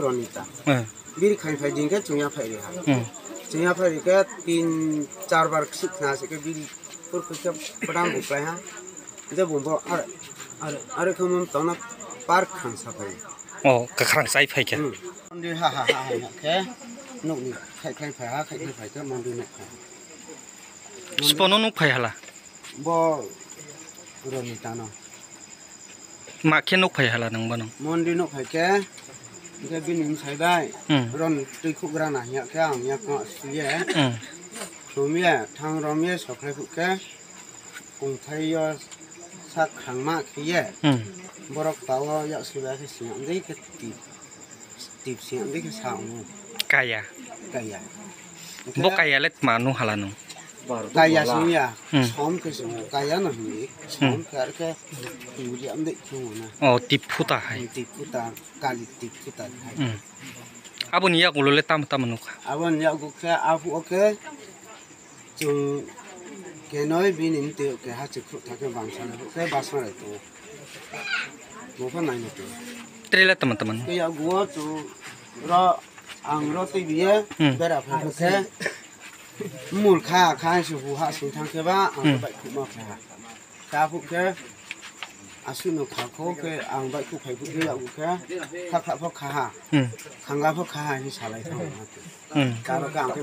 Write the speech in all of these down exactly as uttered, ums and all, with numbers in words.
Tonita. Eh. Biri khai phai ding khe chungya phai ri ha. Hmm. Chungya phai ri khe tin char bar ksuk khna se khe biri pur khe pradam bu klai ha. Je bumbo ar ar ar khe mum tona park khang sa phai. Oh, kakrang chai phai khe. Hmm. Mondi ha ha ha ha khe nokni khai khai phai ha khai khai phai khe mondi nok phai. Spono nuk phai hala. Bo roni tano. Ma khe nuk phai hala nang bono. Mondi nuk phai khe, hingkhe bini bwsai bai, hmm, ron twi khuk gra na hiya khe ang yak no suye. Hmm. Sumye, thang romye, sokhlai khuk khe, kungthai yo sak khangma khiye. Hmm. Borok tao yak sui bai khe siyang dei khe tip. Tip siyang dei khe sa wngo. Kaya. Kaya. Bo kaya le tma nung hala nung? Kaya sung ya. Hmm. Som khe sung. Kaya no hwnwi. Hmm. Som khe ar khe twi amde khe wngo na. Oh, tip phuta hai. Tip phuta, kali tip phuta hai. Hmm. Aboni yagulo le tamo tamo nukha? Aboni yagulo khe aphuru khe chwng kenoi bini mtwi khe ha chwkhwk thakhe bangsa khe basma rai tongo. Bo pha naina tongo. Trela tama tama no. Khe yagulo chwng ro ang ro twi biye, hmm, bera pha khe mul kha kha se hu ha sung thang khe ba ang, hmm, bai khuma kha. Tabuk khe aswk no kha kho khe ang bai khe phai khe yago khe kha kha pho kha ha. Hmm. Khanga pho kha ha hinwi salai thang. Hmm. Karo khe ang khe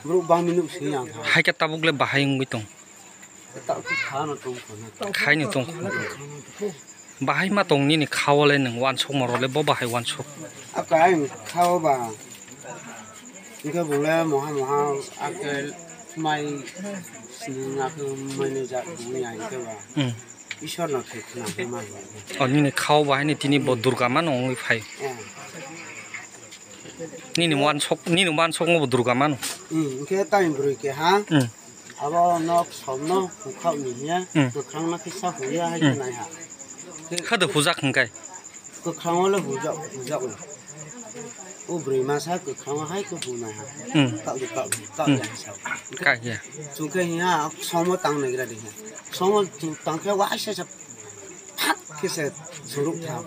borok bangni nuk sini ang kha. Hai khe tabuk le bahai wngwi tong. Tabuk khe kha no tong kho na. Khai no tong kho. Bahai ma tong nini kha o le nwng wansuk ma rw le bo bahai wansuk. Aka ang kha o ba. Hingke bole moha moha ake mai sini ake mai ni jak bumi ai ke ba. Hmm. Isor no khe khna ma. O nini kha o bahai ni tini bo Durga ma no wngwi phai. Eh. Nini wansuk, nini wansuk mo bo Durga ma no. Hmm, hingke tai bwrwi ke ha. Hmm. Abo nok somno hukha ni hiya, hmm, kwkhwrang no kisa huya hai, hmm, nai ha. Khado hujak hingkai. Kwkhwrang o le hujak, hujak o. O bwrwi masa kwkhwrang o hai khe hunai ha. Hmm. Kak di, kak di, kak di, hmm, hai sa. Kak ya. Chukhe hiya somo tang nai gra di ha. Somo chu tang khe waisa sa phat khe se suruk tha.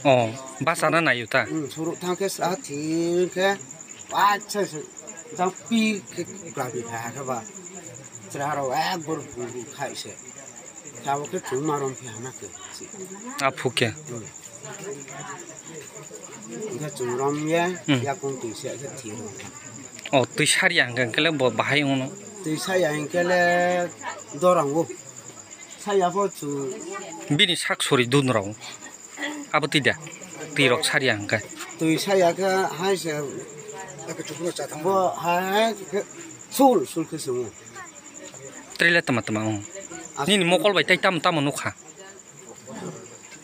Oh, basa na nayu ta. Hmm, suruk tha khe sa thi khe waisa sa jang pi khe gra di ha khe ba. Chra ro ek bor bu khai se. Khe abo khe chwng ma rom phi hana khe. A phu khe. Hmm. Hingke chwng rom ye, hmm, yakung twi se khe thwi rw kha. O twi sar ya hingke le bo bahai wngno. Twi sa ya hingke le dorang o. Sa ya pho chwng. Bini sak sori dun rw. Abo twi da. Twi rok sar ya hingke. Twi sa ya khe hai se. Bo hai hai khe sul sul khe chwng o. Trele tama tama o. As- Nini mokol bai tai tamo tamo nukha.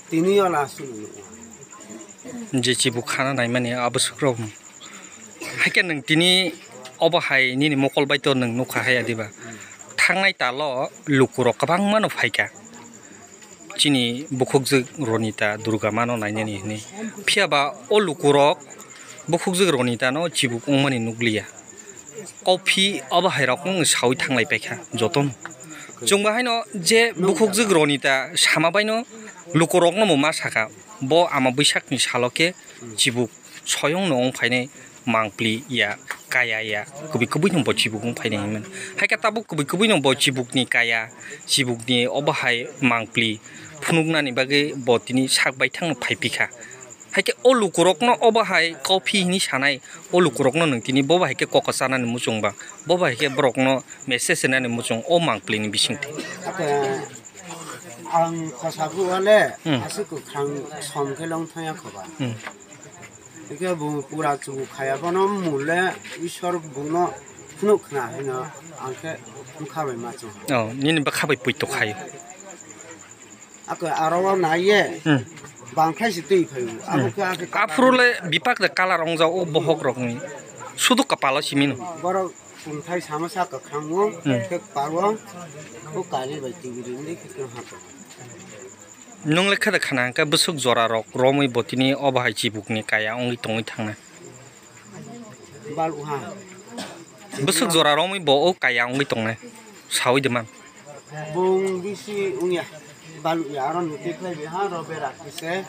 Tini o last ni. Je chibuk khana naimani abwswk rok. Haikhe nwng tini obo hai nini mokol bai to nwng nukha haiya diba? Thangnai talo lukurok kwbangma no phaikha. Chini bukhukjwk Ronita Durga mano nainani hinwi. Phiya ba o lukurok bukhukjwk Ronita no chibuk wngmani nukliya. Kopi obo hai rok wng sawi thanglai paikha jotono. Chwng bo haino je bukhukjwk Ronita sama baino lukurokno bo ma sakha, bo ama bwsakni salo khe chibuk soyongno wng phainai mangpli ya, kaya ya, kubui kubui no bo chibuk wng phainai hinmani. Haikhe tabuk kubui kubui no bo chibukni kaya, chibukni obo hai mangpli phunuknani bagwi bo tini sak baithangno phai pikha. Haikhe o lukurokno obo hai kopi hinwi sanai, o lukurokno nwng tini bo bai khe kok chanani muchung ba, bo bai khe borokno message rwnani muchung o mangpli ni bisingtwi. Ake ang khosa bu ale, hmm, aswk kwkhwrang som khe long thangya khoba. Hmm. Hingke bo pura chubu khaya bono mule Isor bono phunuk khna hino ang khe bwkha bai ma chung. Oh, nini bwkha bai puito khayo. Ako aro o nai ye. Hmm. Bangkhlai se twi phaio. Abo khe akhe aphuru le bipak de colour wngjak o bohok rokni. Sudu kapalo simino. Borok kungthai sama sa kwkhwrango, hmm, khe palo o kari bai twi ri ni khe ha. Nwng le khe de khana hwnkhe bwswk jora rok romwi bo tini obo hai chibukni kaya wngwi tongwi thangnai. Bal uha. Bwswk jora romwi bo o kaya wngwi tongnai. Sawi de man. Bung bisi wngya. Bal uya aro nuti khlai bi ha ro bera kise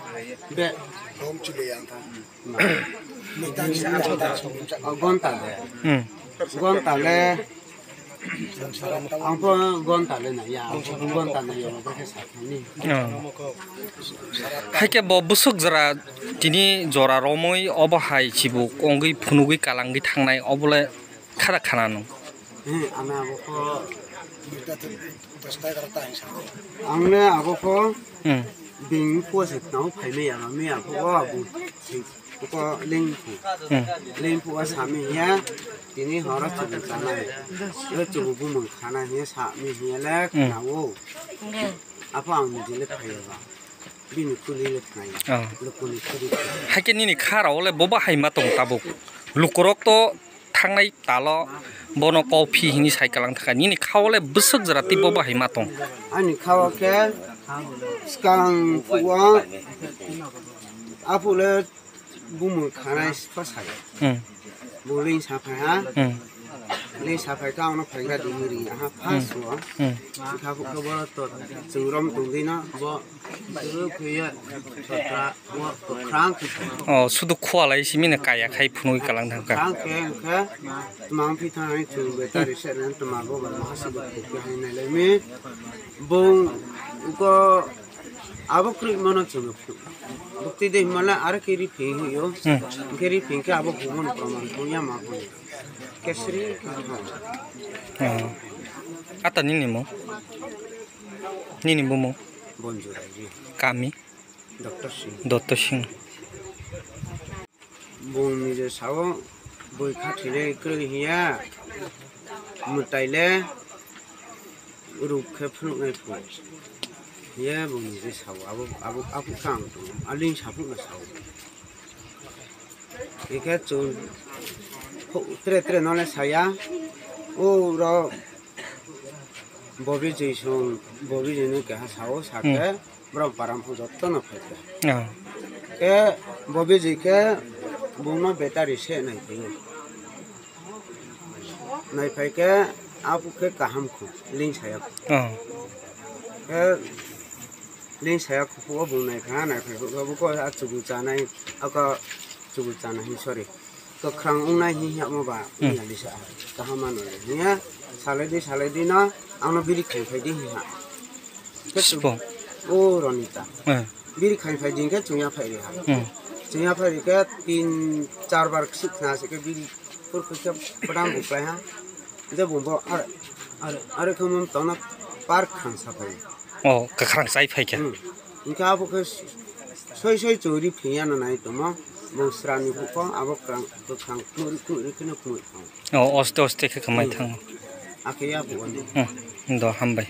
be. Rom chile yang tha. Ma. O gonta de. Hmm. Gonta le. Ang po gonta le na ya, ang po gonta na ya, ang po khe sa thani. Oh. Hai khe bo bwswk jora tini jora romwi obo hai chibuk wngwi phunugwi kalangwi thangnai obo le khara khana nung. He, ana abo ko. Ang le abo ko. Hmm. Bing po se tau phai me ya, me ya ko abo. Ko lengphu. Hmm. Lengphu a sami hiya, tini horo chubu chanai. Yo chubu bumung khana hiya sami hiya le Hmm. khnawo. Apo ang niji le phaiya ba. Bini kuli le khnai. Oh. Lukuni kuli. Hai khe nini kha rao le boba hai ma tong tabuk. Lukurok to thangnai talo bono coffee hini sai kalang thaka. Nini khao le bwswk jora tei boba hai ma tong. Ani khao khe skang phuo apo le bumung khanai sipha sai. Hmm. Bo ling saphai ha. Hmm. Ling saphai khe ang no phaigra di ri ha first o. Hmm. Kha phu khe bo to chwng rom tong di no bo chwng phi ya sotra wo kwkhrang khe. Oh, sudu khua lai simi na kaya khai phunui kalang thang kha. Kwkhrang khe khe tmang phi thang hai chwng battery set nan tma bo ba ma ha si bo khe hai nai lai mi. Bung ko abo kwrwi mano chwng. Bukti de himala aro ke ri phi yo. Hmm. Ke ri phi ke abo humon proman punya ma punya. Kesri. Hmm. Ata nini mo? Nini bumo? Bonjura ji. Kami? Doctor Singh. Doctor Singh. Bung nije sao bui khathile kwrwi hiya. Mwtai le ruk khe phunuknai phu. Ye bung nije sao abo abo abo kang tung aling saphukno sao. Ikhe chwng tre tre no le saya. O ro Bobi Joi song Bobi Joi no keha sao sakhe. Hmm. Borok param phu jotono phaikha. Oh. Khe bo bijik khe bungno battery se naiphai. Naiphai khe aphuk khe kaham khu, ling saya khu. Oh. Khe ling saya khu phuo bung naikha, naiphai khe bo khe a chubu chanai, aka chubu chanai hin, sorry. Kwkhrang wngnai hi hamo ba, hmm, wngya lisa. Kaham mano le. Hiya, salai di, salai di no, ang no biri khai phai di hi ha. Khe Sbo. O Ronita. Eh. Biri khai phai di khe chwngya phai ri ha. Hmm. Chwngya phai ri khe tin char bar ksik khna se khe biri pur khe khe pdam buklai ha. Je bung bo ar, ar, ar khe mum tongna par khang sa phai. Oh, kwkhrang chai phai khe. Hmm. Hinkhe abo khe soi soi chori phiya no nai tongmo, bo srani bukhong abo kwrang, kwkhwrang khmuri khmuri kheno khmuri thango. O, oste oste khe khmai thango. Akhe ya bo ani. Hmm, do hambai.